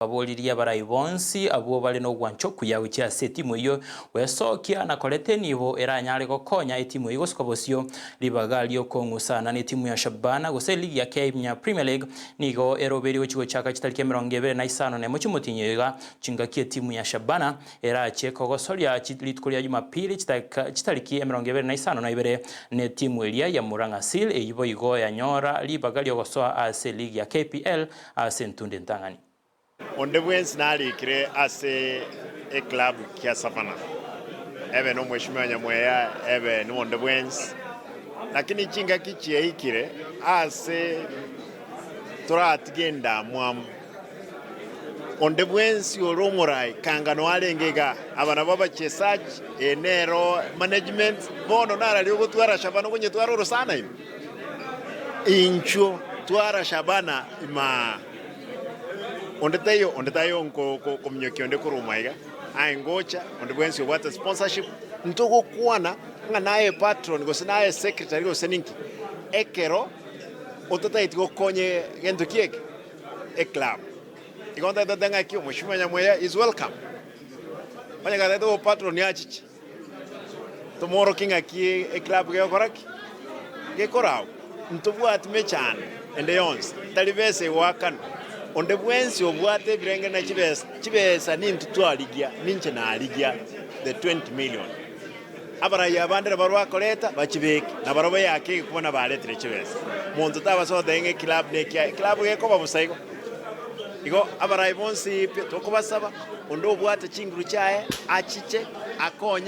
Baboririe abarai bonsi abwo bare nogwancha okuya gochia ase etimu eyio gwesokia na koreta enibo eranyare gokonya etimu eyio gosuka bosio ribaga riokong'usana netimu ya Shabana gose eligi ya Kenya Premier League nigo eroberie gochia gochaka chitariki 25 chimotienyi oyo iga chingaki etimu ya Shabana erache kogosoria rituko ria Jumapili chitariki 22 netimu eria ya Murang'a Seal eyio boigo yanyora ribaga riogosoa ase eligi ya KPL ase entundo entang'ani. Onde bwensi narikire ase eclub kia Savannah, ebe nomweshimiwa Nyamweya, ebe nonde bwensi, lakini chingaki chiaikire ase toratige endamwamu. Onde bwensi ore omorai kanga noe arenge igaa, aba nabo abachesaji, eye nero management, bono nararia ogotwara Shabana okonyetwara orosana ime. Inchuo twara Shabana imaa. Onde taiyo, onde taiyo nkominyokia onde korwa omaiga, aye ngocha, onde bwensi obwate sponsorship, ntogokwana ng'a naye patron gose naye secretary gose ninki, ekero otataeti gokonya gento ki eke? Eclub. Igo ntagete goteba ng'aki omweshimiwa Nyamweya is welcome. Onye gatagete koba patron achiche, tomworokie ng'aki eclub gegokora ki? Gekoragwa. Ntobwati mechando ende yonsi, tari besa egoakanwa. Onde bwensi obwate ebirenge na chibesa, chibesa nintwe twarigia, ninche narigia the 20 million. Abarai abande nabarabwo bakoreta bachibeke, nabarabwo eyake egekuba nabaretire chibesa. Monto tabasa goteba ng'a eclub nekiaye, eclub gekoba bosa igo. Igo abarai bonsi pi tokobasaba, onde obwate chinguru chiaye achiche akonye.